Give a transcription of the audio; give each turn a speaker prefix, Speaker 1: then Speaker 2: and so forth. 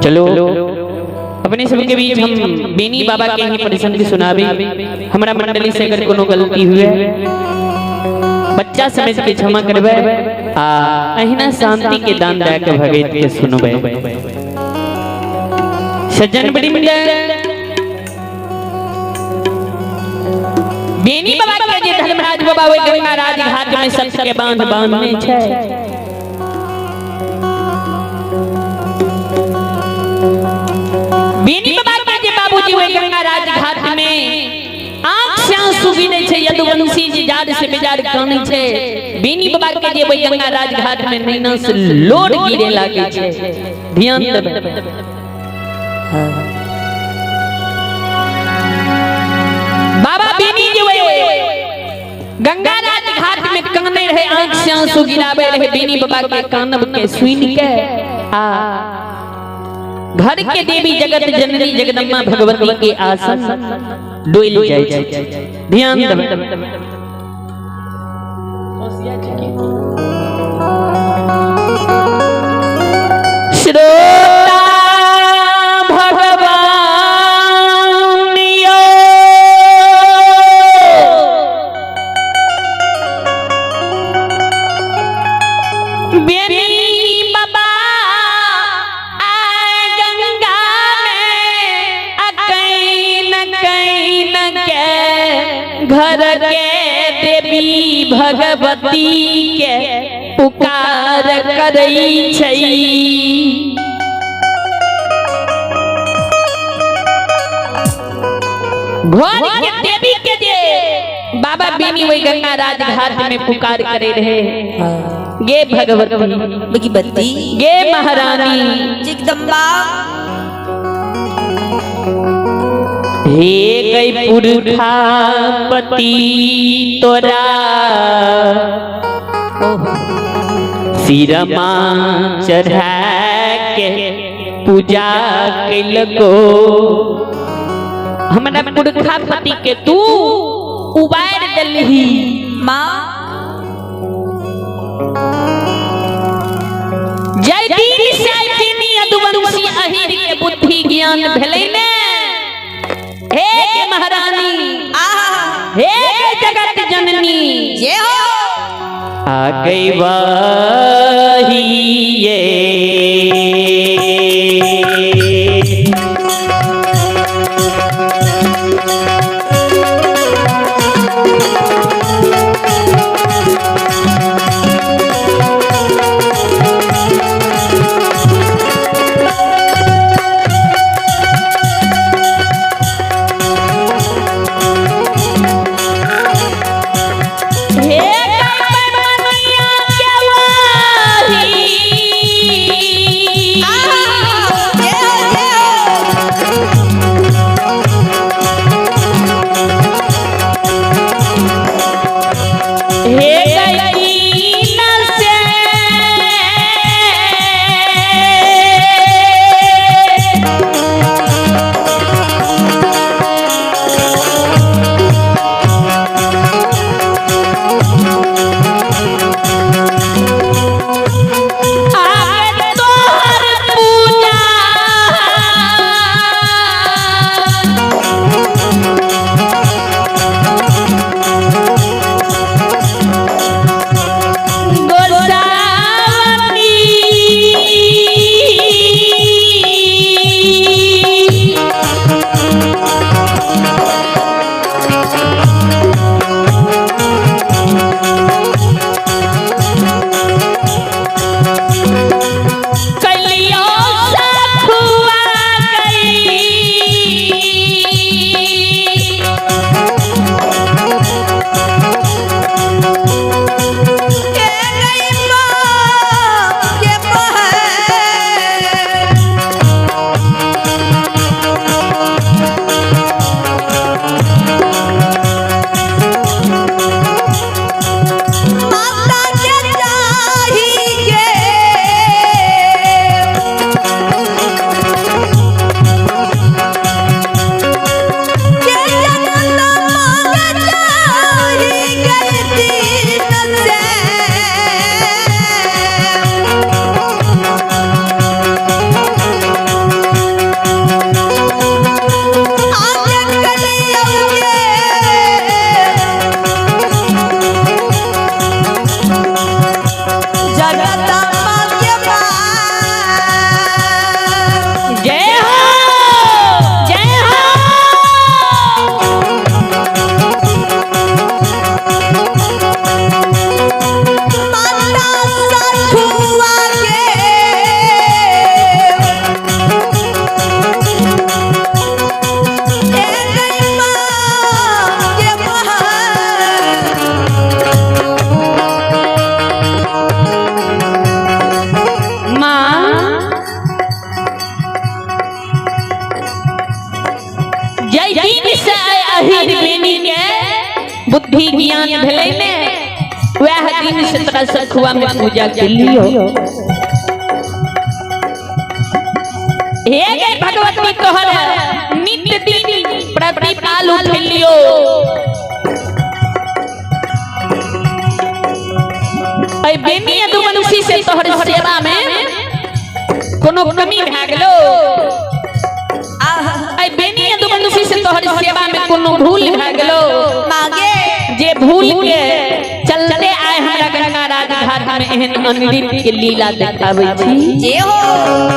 Speaker 1: चलो अपने सबके बीच हम बेनी बाबा के ही प्रसंग सुनाबी। हमरा मंडली से अगर कोनो गलती हुए बच्चा समझ के क्षमा करबे आ अहिना शांति के दान दे के भगत के सुनबे। सज्जन वृंद, बेनी बाबा के जे धर्मराज बाबा ओहि गंगा राज घाट में सबके बांध बांधने छै। बेनी बाबा के जे बाबूजी ओहि गंगा राज घाट में आंख से आंसू गिरै छै, यदुवंशी जी जार से बेजार कानै छै। बेनी बाबा के जे ओहि गंगा राज घाट में नैना से लोड गिरे लागै छै। ध्यान देबै। बाबा बेनी जे ओहि गंगा राज घाट में कानै रहे, आंख से आंसू गिरावे रहे। बेनी बाबा के कानब के सुन के आ घर के देवी जगत जननी जगदम्बा भगवती के आसन डोल जाय छै। ध्यान देबै। श्रोता भगवान यो बेनी बाबा आ गंगा में आ कहीं न कहीं न के घर के देवी भगवती के पुकार करै छै। घर के देवी के जे बाबा बेनी वही गंगा राज घाट में पुकार करे रहे, गे भगवती
Speaker 2: भगवती
Speaker 1: गे महारानी
Speaker 2: जगदम्बा,
Speaker 1: हे गई पुरखा पति तोरा सिरमा चढ़ा के पूजा कैलको। हमरा पुरखा पति के तू उबार देलही।
Speaker 2: माँ
Speaker 1: जय दिन से बेनी यदुवंशी अहिर के बुद्धि ज्ञान भेलै ने, हे गे महारानी,
Speaker 2: आहा
Speaker 1: हे गे जगत जननी,
Speaker 2: जय हो।
Speaker 1: आ गई वाही ये हे गई परमनिया के वाही।
Speaker 2: आहा
Speaker 1: बुद्धि ज्ञान भेलै ने, वएह दिन से तोरा सखुआ में पूजा के लियो। हे गे भगवती, तोहर नित्य दिन प्रतिपाल उठलियो। ऐ बेनी यदुवंशी से तोहर सेवा में कोनो कमी भए गेलो?
Speaker 2: आहा।
Speaker 1: ऐ बेनी यदुवंशी से तोहर सेवा में कोनो भूल भए गेलो?
Speaker 2: मागे।
Speaker 1: जे भूल के चलते आए हमरा गंगा राज घाट में एहन अनरित के लीला देखाबै छी।
Speaker 2: जे हो।